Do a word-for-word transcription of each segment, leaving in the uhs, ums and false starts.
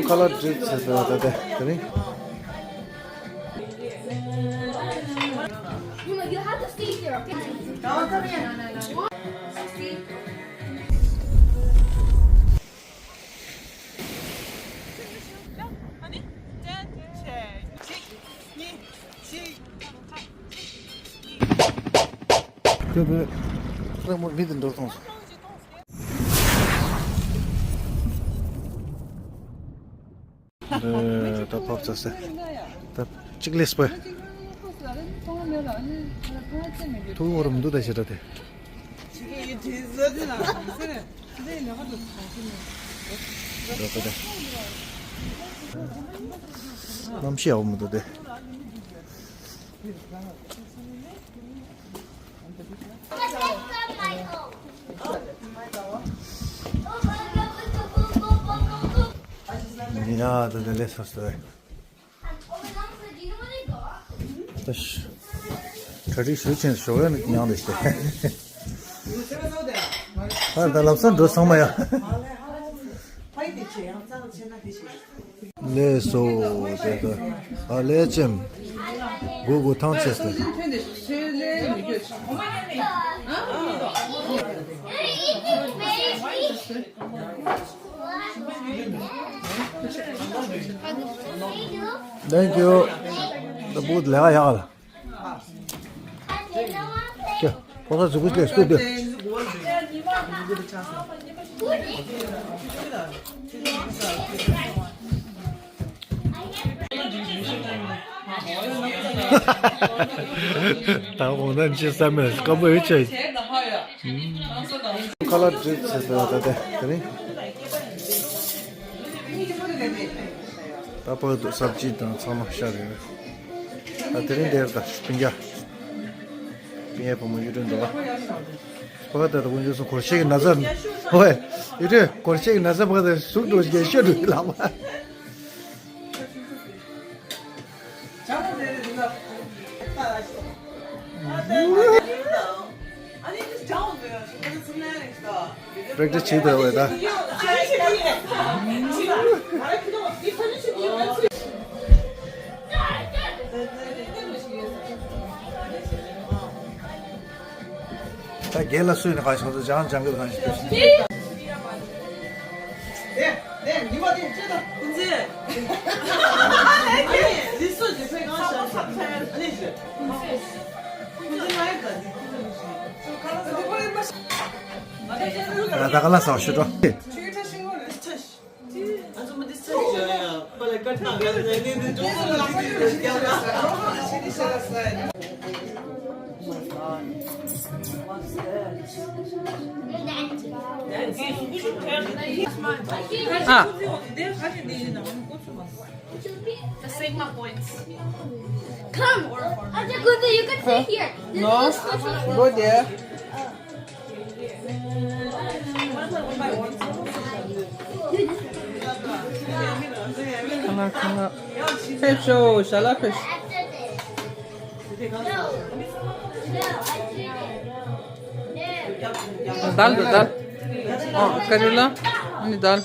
ཁ་ལག་འདྲ་ཚ་ཚ་ད་ད་དེ་རིང་། ཁྱོད་ཚོས་རང་མོ་མི་དེ་འགྲོ་སོང་། ད་ཕབ་ཚ་ས། ད་གཅིག་ལེས་པ། ཐུག་འོར་མི་འདུག་ད་ཞེ་དྲག་དེ། རྣམ་ཤེས་ཡག་པོ་མི་འདུག་དེ། ཡ་ད་ད་ལས་སོ་སོ། ད་ཤ་གྲ་སྒྲིག་ཞུ་ཆེན་ཞོགས་ཡ་ནི་མྱང་དེ་ཤེ། ཨ་ད་ལབ་སང་འགྲོ་ཚང་མ་ཡ། ལས་སོ་དེ་ད་ཨ་ལས་ཅེམ། གུ་གུ་ཐང་ཆེ་སྟེ། Thank you. ད་བུ་ལས་ཀ་ཡག་ལ། ཁྱོད་ཕོ་ས་གཟུགས་པོ་ལས་སུ་སྡོད། ད་འོང་ན་ཅི་བསམ་མེད་སྐམ་པོ་ཡོད་ཆེ། ཁ་ལག་འདྲ་ཚ་ཚ་ད་ད་དེ་རིང་། ད་བར་དུ་སབ་ཇི་དང་ཚང་མ་ཤ་རེད། ད་དེ་རིང་དེར་ད་སྤུན་ཀྱག་སྤུན་ཡ་བུ་མོ་གཡུ་སྒྲོན་འདུག་ཨ། ཕ་ག་ད་ད་དགོན་ཆུ་སོང་གོར་ཤེས་ཀྱི་ན་ཚ། ཧོ་ཡ། གཡུ་སྒྲོན་གོར་ཤེས་ཀྱི་ན་ཚ་ཕ་ག་ད་ཟུག་འགྲོ་ཞིག་ཤོད་འགྲོ་གི་ལགས་པ། Practice བྱེད་དགོས་པས་ད། ད་རྒན་ལ་སུས་ནས་ག་ཞིག་ཚོ་ཅང་ཅང་གི་གང་ཞིག་ཕེབས་སོང་། ད་ག་ལ་སོང་ཞུ་འགྲོ། Ah. The Sigma points. Come. Auntie Kunta, you can sit here. No. Go there. ཁ་ལག་ཁ་ལག་ཕེབས་ཤོག་ཞལ་ལག་ཕེབས། དལ་དུ་དལ། ཨོ་ཀ་རི་ལ་ཨ་ནི་དལ།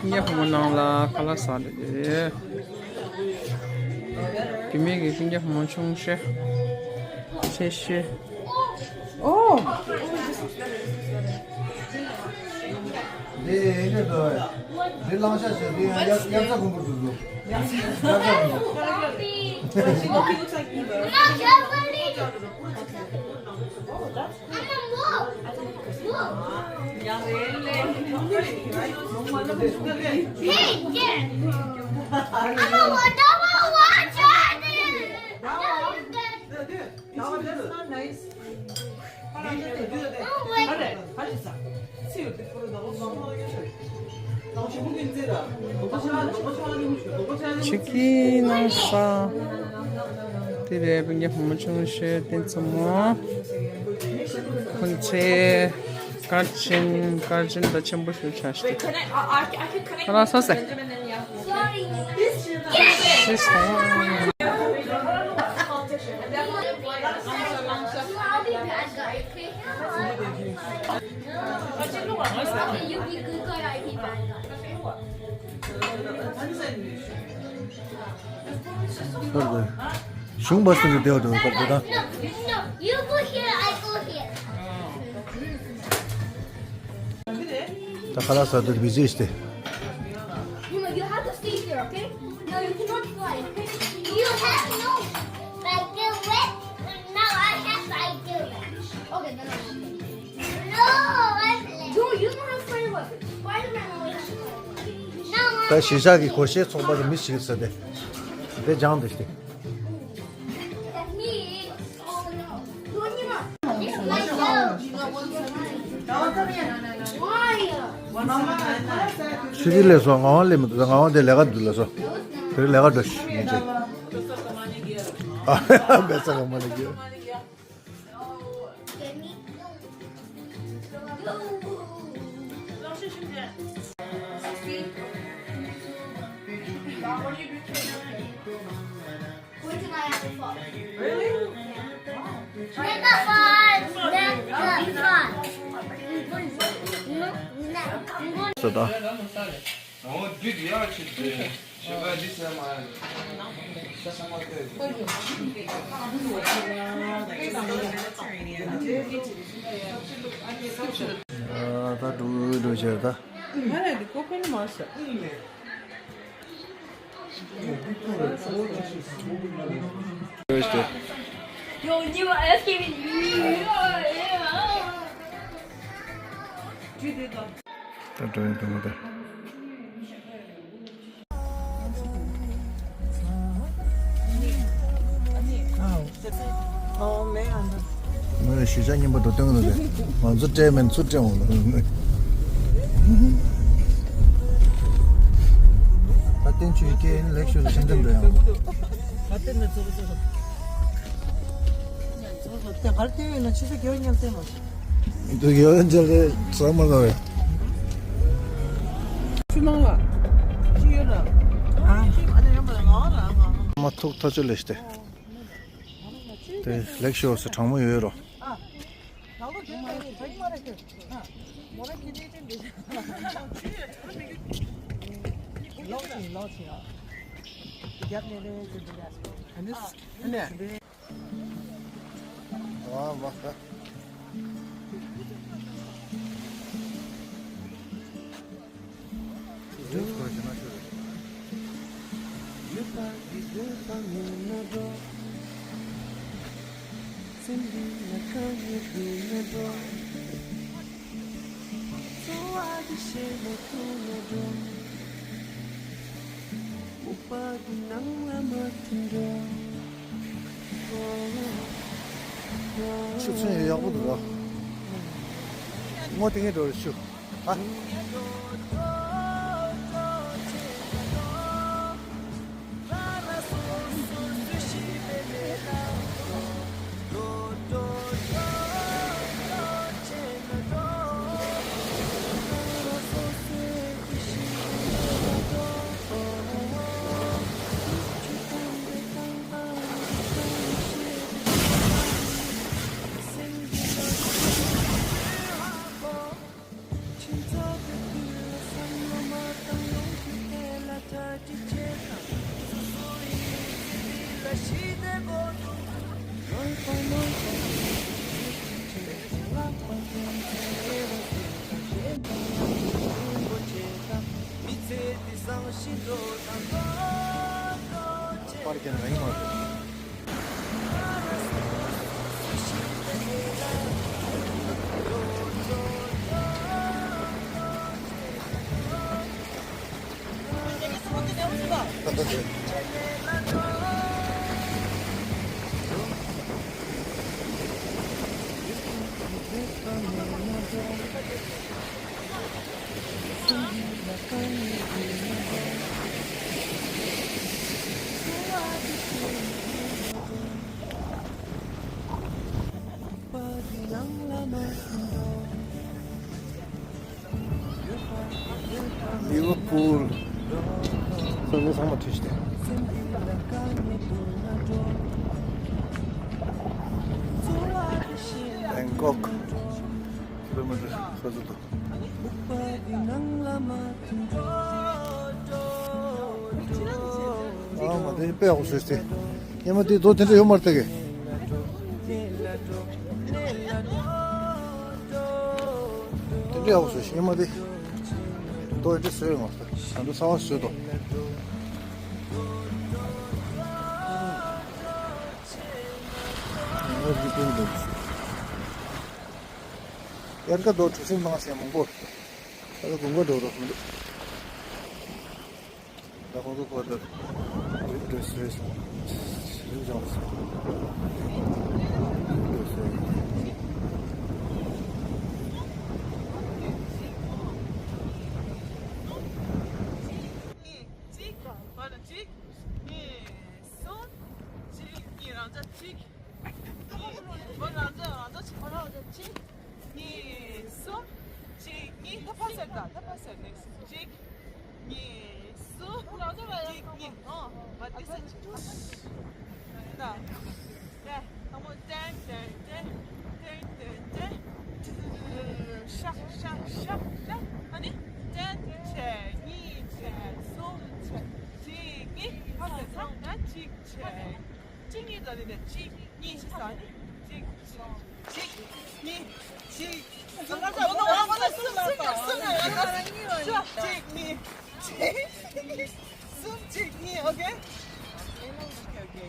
ཉེ་ཧོ་མོ་ནང་ལ་ཁ་ལག་ཟ་འདོད་ཀྱི་རེད། རྒྱུས་མེད་ཀྱི་སྤུན་ཀྱག་མང་ཆུང་ཤེས། ཤེས་ཤེས། ཨོ། འདི་ཨེ་འདྲ་འདུག་འདི་བླང་བྱ་བྱས་འདི་ཡང་དབྱར་དབྱར་རྩྭ་དགུན་འབུ་འདུག་འདུག་དབྱར་རྩྭ་དགུན་འབུ། Hey, Dad. I'm a water, water. It's not nice. ཆིག་གི་ནང་ས། དེ་རེད། སྤུན་ཀྱག་བུ་མོ་ཆུང་ཤོས་དེ་ཚོ་མོ། ཁོང་ཚེ་སྐར་ཆེན་སྐར་ཆེན་ད་ཆེན་པོ་ཞིག་ཆགས་ཤག་ཁ་ལག་ཟ་ཟེར། ཤི་སོང་། Okay, you be good girl, I be bad girl. གཞུང་པ་སུ་ནས་བསྡད་འགྲོ་བ་དེ་དང་། No, no, you go here, I go here. ད་ཁ་ལག་ཟ་དུས་བི་ཟི་ཞིག་སྟེ། You know, you have to stay here, okay? No, you cannot fly, okay? You have no, like, the wet, now I have, I do that. Okay, no, no, no. No, I'm, dude, you don't have spider web. Spider-Man only has web. No, ད་གཞིས་ཆགས་ཀྱི་སྒོར་གཞས་ཚོགས་པ་གི་མི་ཞིག་ཟེར་ཏེ། དེ་སྦྱངས་འདུག་སྟེ། ཆུ་ཁྱི་ལས་སོ་ངག་དབང་ལས་མི་འདུག་ངག་དབང་དེ་ལས་ཀ་འདུག་ལ་སོ། དེ་ལས་ཀ་འགྲོ་ཤི་ངེས་ཅན། ཨ་བེ་ས་ག་མ་ལ་གི། Really? Mega fun! Mega fun! ཟེར་ད། ད་འགྲོ་འགྲོ་བྱས་ད། ད་འགྲོ་ཡིན་དུ་མ་ད། ངས་གཞིས་ཆགས་རྙིང་པ་འགྲོ་སྟོན་གྱི་འདུག་སྟེ། ང་ཚོ་སྤྲད་མིན་ཚུར་སྤྲད་འོང་ལ། ད་བསྟན་ཆོས་སྐད་ལེགས་ཤོས་ལ་ཆེན་འདེམས་འགྲོ་ཡང་། དེ་གར་བསྟན་ཡོད་ན་ཕྱི་ཚེས་རྒྱལ་བ་མཉམ་བསྟན་མ། འདུག་ཡོད་འཇལ་རེད་ཟ་མ་ཟ་བས། ཆུ་ནང་ལ། ཆུ་ཡོད་ལ། ཨ། ཆུ་ཨ་ནི་ཡོད་མ་ལ་ང་ལ་ང་། མ་ཐུག་ཐག་ཆོད་ལས་ཏེ། དེ་ལེགས་ཤོག་སུ་གྲང་མོ་ཡོད་རོ། ཨ། ནང་ལོགས་དེ་ལྟ་བུ་ཚ་གི་མ་རེད་ཁྱོད། ཨ། མོ་ར་ཁྱི་དེ་དེ་འདྲ། ལོག་ཅིང་ལོག་ཅིང་ཨ། རྒྱབ་ནས་རེད་ཅེས་འདི་ལ་སོ། ཨ་ནི། ཨ་ནི། ཨ་མ། ཆུ་ཚན་ཡག་པོ་འདུག་ར། སྔོ་ཏིང་ངེ་འགྲོ་རེ་ཆུ། ཨ། པར་རྒྱག་ན་རིང་མ་རེད། ལི་ཝར་པུལ། སོ་ནི་ཚང་མ་ཁྲིད་ཤི་ཏེ། བེང་ཀོག་ཁོ་ཚོ་དང་། ཨ་མ་དེ་དཔེ་ཡག་པོ་བཟོས་ཏེ། ཉི་མ་དེ་རྡོ་དེ་འདྲ་ཡོད་མ་རེད་ད་གི། དེ་འདྲ་ཡག་པོ་བཟོས་ཤིང་། ཉི་མ་དེ་རྡོ་དེ་འདྲ་བཟོས་ཡོད་མ་རེད། ད་དུང་གསར་པ་བཟོས་ཏོ། ཉི་མ་དེ་སྤུན་འདུག་དབྱར་ཁ་དོ་གྲུ་གཟིངས་བཏང་བྱས་མང་པོ། ད་ལྟ་དགུན་ཁ་འགྲོ་རོགས་མི་འདུག་ད་ཁོང་ཚོ་ཁོ་ད་རེས་རེས་སོང་། རིག་སྦྱངས་སོང་། རེས་སོང་། གཅིག་བར་གཅིག་གཉིས། གསུམ། གཅིག་གཉིས། རང་འཇགས་གཅིག་གཉིས། ཁོ་རང་འཇགས་རང་འཇགས་བྱེད། ཁོ་རང་འཇགས་གཅིག་གཉིས། གསུམ། གཅིག་གཉིས། ད་ཕར་ཟེར། ད་ད་ཕར་ཟེར། ནེགསི། གཅིག་གཉིས། གསུམ། གཅིག་གཉིས། ཨོ་མ་དེ་ཟེར། ད་ད་དང་པོ་ཏན་ཏན་ཏན་ཏན་ཏན་ཏན། ཤག་ཤག་ཤག་ཤག་ཨ་ནི་ཏན་ཏན་བྱས། གཉིས་བྱས། གསུམ་བྱས། གཅིག་གཉིས། ཕར་ཟེར། ད་གཅིག་བྱས། གཅིག་གཉིས། ད་ནི་ནས་གཅིག་གཉིས་ཤིག་ཟ་ནི། གཅིག་གཅིག་གཉིས། གཅིག་གསུམ། གཅིག་གཉིས། གཅིག་གསུམ། གཅིག་གཉིས། ཨོ་ཁེ། ཨོ་ཁེ། ཨོ་ཁེ།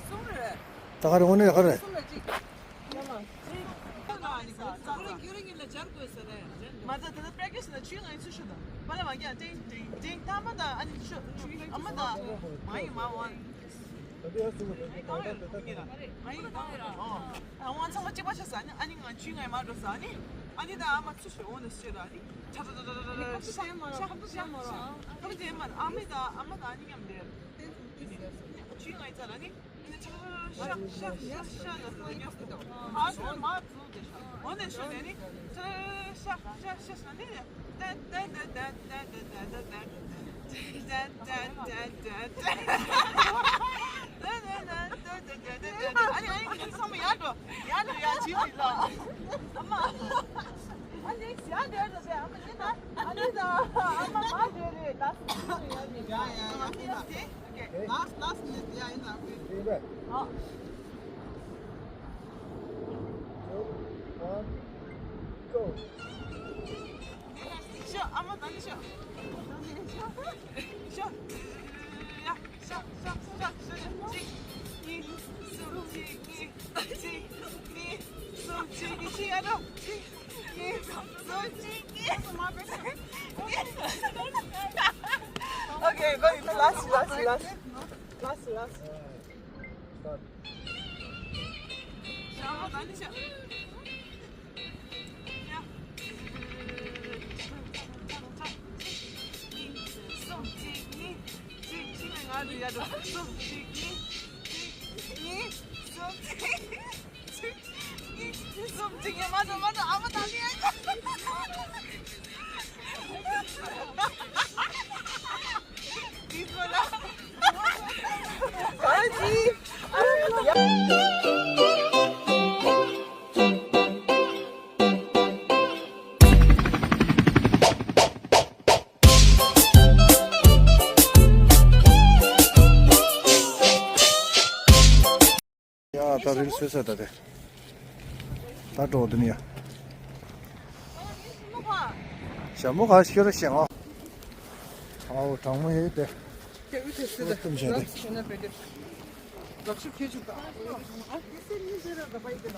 གསུམ་རེད། ད་ག་རེ། འོ་ནས་ག་རེ། གསུམ་ལ་གཅིག་མ་ཚད་དེ་ཚོ་པེ་ཀེ་ཇི་ལ་ཆུའི་ངའི་ཚུལ་ཤོད་དང་། པ་ལ་མ་རྒྱག་ཏིང་ཏིང་ཏིང་། ཐ་མ་དང་ཨ་ནི་ཆུ་ཆུ་ཨ་མ་དང་མ་ཡིན་མ་ཝན། ང་ཡིན་ང་ཡིན། ཨ་ཡིན་ང་ཡིན། ཨ་ཝན་ཚང་མ་གཅིག་པ་ཆགས་ས་ནི། ཨ་ནི་ང་ཆུའི་ངའི་མ་འགྲོ་ས་ནི། ཨ་ནི་དང་ཨ་མ་ཚུལ་ཤོད། འོ་ནས་ཤོད་ར་ནི། ཤ་ཤ་ཤ་ཤ་ཤ་ཤ། ཨ་མ་དང་ཨ་མ་དང་ཨ་ནི་མཉམ་དེ། ཆུའི་ངའི་ཚ་ར་ནི། Last, last minute, yeah, in that way. Go. ཤོག་ཨ་མ་ད་ནི་ཤོག་ཤོག་ཡ། ཤོག་ཤོག་ཤོག་ཤོག་གཅིག་གཉིས། གསུམ། གཅིག་གཉིས། གཅིག་གཉིས། གསུམ། གཅིག་གཉིས། ཤིག་ཨ་རོ། གཅིག་གཉིས། གསུམ། གཅིག་གཉིས། Okay, go. Last, last, last. Last, last. Start. ཡ། ད་རིལ་སོས་ས་ད་དེ། ད་འགྲོ་དུ་ནི་ཡ། ཞྭ་མོ་ག་ཤི་ར་ཤེ་ང་། ཨའོ་གྲང་མོ་ཡེ་དེ། དེ་ཨུ་ཐེ་སི་ད། ལག་ཤུབས་ཁྱེར་ཆུག་ད། ཨ་དེ་སེ་ནི་ཟེར་ར་ད་པ་ཡི་དེ་ད།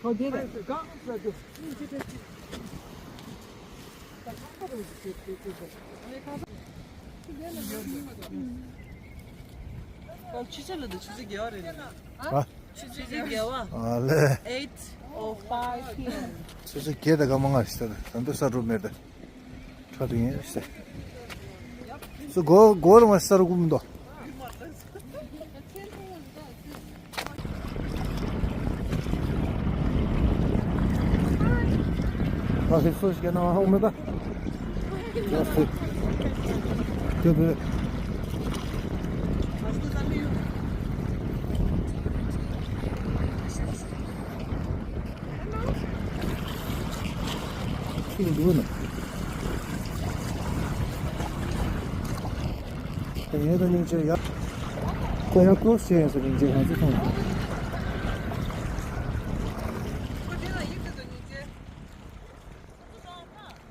ཨོ་དེ་རེད། ཆུ་ཚོད་ལ་དུ་ཆུ་ཚོད་བརྒྱད་པ་རེད། ཨ། ཆུ་ཚོད་བརྒྱད་པ། ཨ་ལེ། Eight oh five P M. ཆུ་ཚོད་བརྒྱད་དང་སྐར་མ་ལྔ་ཞིག་ད་ད་འདི་ས་རུབ་མེད་ད། ཁྲ་དུ་ཡིན་ཟེར། སུ་གོ་གོ་རུ་མ་ས་རུ་ཀུམ་དོ། ད་ཧེ་སོ་ཞིག་ན་ཧོ་མེ་ད། ཡ་སུ། ཏེ་བེ། འདུག་ན། ངས་ད་སྙིང་རྗེ་ཡ། ཁོ་ཡ་ཀོ་སེ་ཡ་སེ་སྙིང་རྗེ་ང་ཚོ་མཐོང་།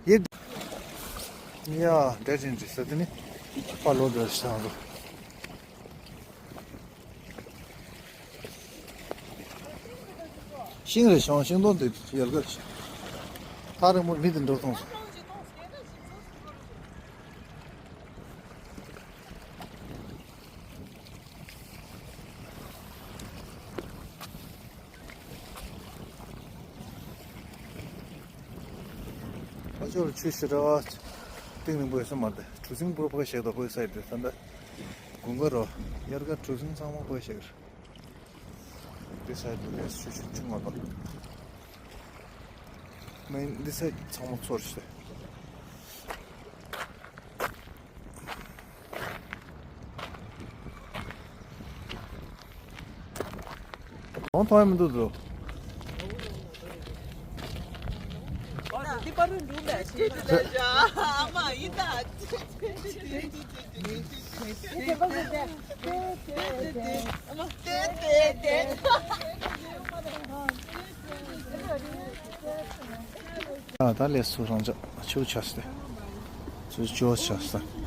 ཡེ། ཡ་འདྲ་ཅན་ཅི་ཟེར་དེ་ནི་ཕ་ལོ་འདྲ་ཞིག་དང་། ཤིང་རེ་ཤང་ཤིང་སྡོང་དེ་ཡལ་ག་ཐག་རིང་པོར་མི་དེ་འགྲོ་སོང་ཟེར། ཨ་ཅོར་ཆུ་ཞེ་དྲག་གཏིང་རིང་པོ་ཡོད་ས་མ་རེད། གྲུ་གཟིངས་པོ་ཕ་གི་ཞིག་དང་པོའི་སའི་དེ་ད་ལྟ་དགུན་ཁ་རོ། དབྱར་ཁ་གྲུ་གཟིངས་ཚང་མ་པ་གི་ཞིག་རེད། འདི་སའི་དེ་ནས་ཆུ་ཤུགས་ཆུང་བ་དང་། མིན་འདི་སའི་ཚང་མ་ཚོར་ཞེ། ཨོ་མཐོང་ཡ་མི་འདུག་འདུག་ཨ་ད་ལས་སུ་རང་ཅག་ཆུ་ཆགས་ཏེ། ཆུ་ཆུ་ཆགས་ས།